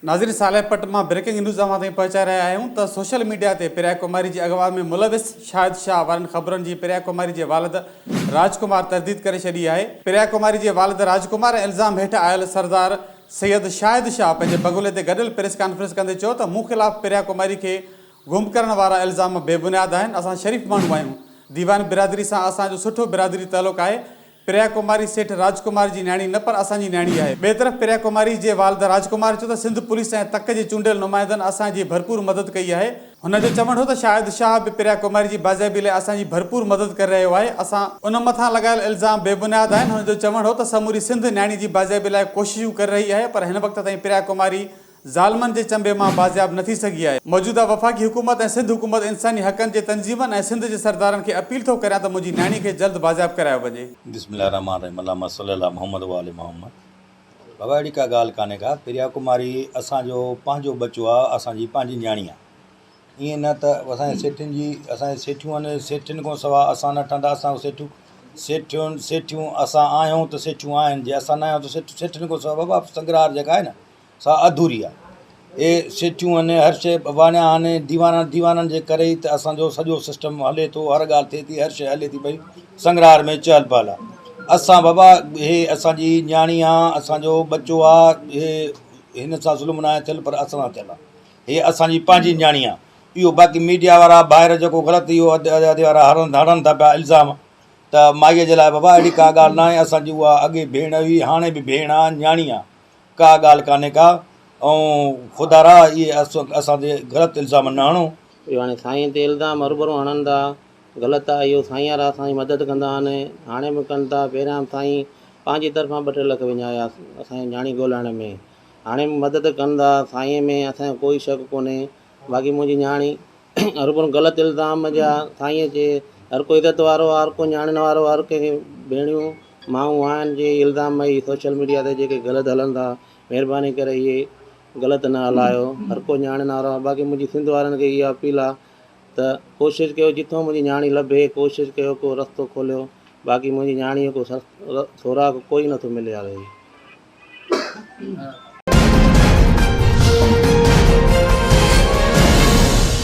ناظرين صالح پٽ مان بريڪنگ نيوز اوهان تائين پهچائي رهيا آهيون ته سوشل ميڊيا تي پريا ڪماري جي اغوا ۾ ملوث شاهد شاهه وارن خبرن جي پريا ڪماري جي والد راج ڪمار ترديد ڪري ڇڏي آهي. پريا ڪماري جي والد راج ڪمار ۽ الزام هيٺ آيل سردار سيد شاهد شاهه پنهنجي بنگلي تي گڏيل پريس ڪانفرنس ڪندي چيو ته مون خلاف پريا ڪماري کي گم ڪرڻ وارا الزام بي بنياد آهن، اسان شريف ماڻهو آهيون، ديوان برادري سان اسان جو سٺو برادري تعلق آهي، پريا ڪماري سيٺ راج ڪمار جي نياڻي نه پر اسان جي نياڻي آهي. ٻئي طرف پريا ڪماري جي والد راج ڪمار چيو ته سنڌ پوليس ۽ تڪ جي چونڊيل نمائندن اسان جي ڀرپور مدد ڪئي آهي. هن جو چوڻ هو ته شاهد شاهه به پريا ڪماري جي بازيابي لاء اسان جي ڀرپور مدد ڪري رهيو آهي، اسان. ان مٿان لڳايل الزام بي بنياد آهن. هن جو چوڻ هو ته سموري سنڌ نياڻي جي بازيابي لاء ڪوششون ڪري رهي آهي پر هن وقت تائين پريا ڪماري ظالمن جي چنبي مان بازياب نه ٿي سگهي آهي. موجوده وفاقي حڪومت ۽ سنڌ حڪومت انساني حقن جي تنظيمن ۽ سنڌ جي سردارن کي اپيل ٿو ڪريان ته منهنجي نياڻي کي جلد بازياب ڪرايو وڃي. بسم الله الرحمٰن الرحيم اللهم صلي علي محمد وآل محمد بابا اهڙي ڪا ڳالهه ڪانهي ڪا پريا ڪماري اسان جو پنهنجو ٻچو آ اسان جي پنهنجي نياڻي آ ائين نه ته اسان جي سيٺين جي اسان جي سيٺيون آهن سيٺين کان سوا اسان نه ٺهندا اسان سيٺيون سيٺيون سيٺيون اسان آهيون ته سيٺيون آهن جي اسان نه آهيون ته سيٺ سيٺين کان سوا بابا سنگرار جيڪا آهي نه سا اڌوري آ. اهي سيٺيون آهن، هر شيء واڻيا آهن، ديوانا ديوانن جي ڪري ئي ته اسان جو سڄو سسٽم هلي ٿو، هر ڳالهه ٿئي ٿي، هر شيء هلي ٿي پئي، سنگرار ۾ چهل پهل آ. اسان بابا هي اسان جي نياڻي آ، اسان جو ٻچو آ، هي هن سان ظلم ناهي ٿيل پر اسان سان ٿيل آ. هي اسان جي پنهنجي نياڻي آ. اهو باقي ميڊيا وارا ڀائر جيڪو غلط اهو اڌ وارا هڻن ٿا پيا الزام ته مائيء جي لاء بابا اهڙي ڪا ڳالهه ناهي، اسان جي اها اڳي ڀيڻ هئي، هاڻي به ڀيڻ آ، نياڻي آ. ڪا ڳالهه ڪانهي ڪا ۽ خدارا اهي اسان تي غلط الزام نه هڻو. اهو هاڻي سائين تي الزام هروڀرو هڻن ٿا غلط آ اهو سائين وارا اسان جي مدد ڪندا آهن هاڻي به ڪن ٿا پهريان به سائين پنهنجي طرفان ٻه ٽي لک وڃايا اسان جي نياڻي ڳولائڻ ۾ هاڻي به مدد ڪن ٿا سائين ۾ اسان جو ڪوئي شڪ ڪونهي باقي منهنجي نياڻي هروڀرو غلط الزام جا سائين جي هر ڪو عزت وارو آ هر ڪو نياڻين وارو آ هر ڪنهن کي ڀيڻيون مائون آهن جي الزام هي سوشل ميڊيا تي جيڪي غلط هلن ٿا مهرباني ڪري اهي غلط نه هلايو هر ڪو نياڻين وارو آ باقي منهنجي سنڌ وارن کي اها اپيل آ ته ڪوشش ڪيو جٿو منهنجي نياڻي لڀي ڪوشش ڪيو ڪو رستو کوليو باقي منهنجي نياڻي جو ڪو سراغ ڪوئي نٿو ملي هالي.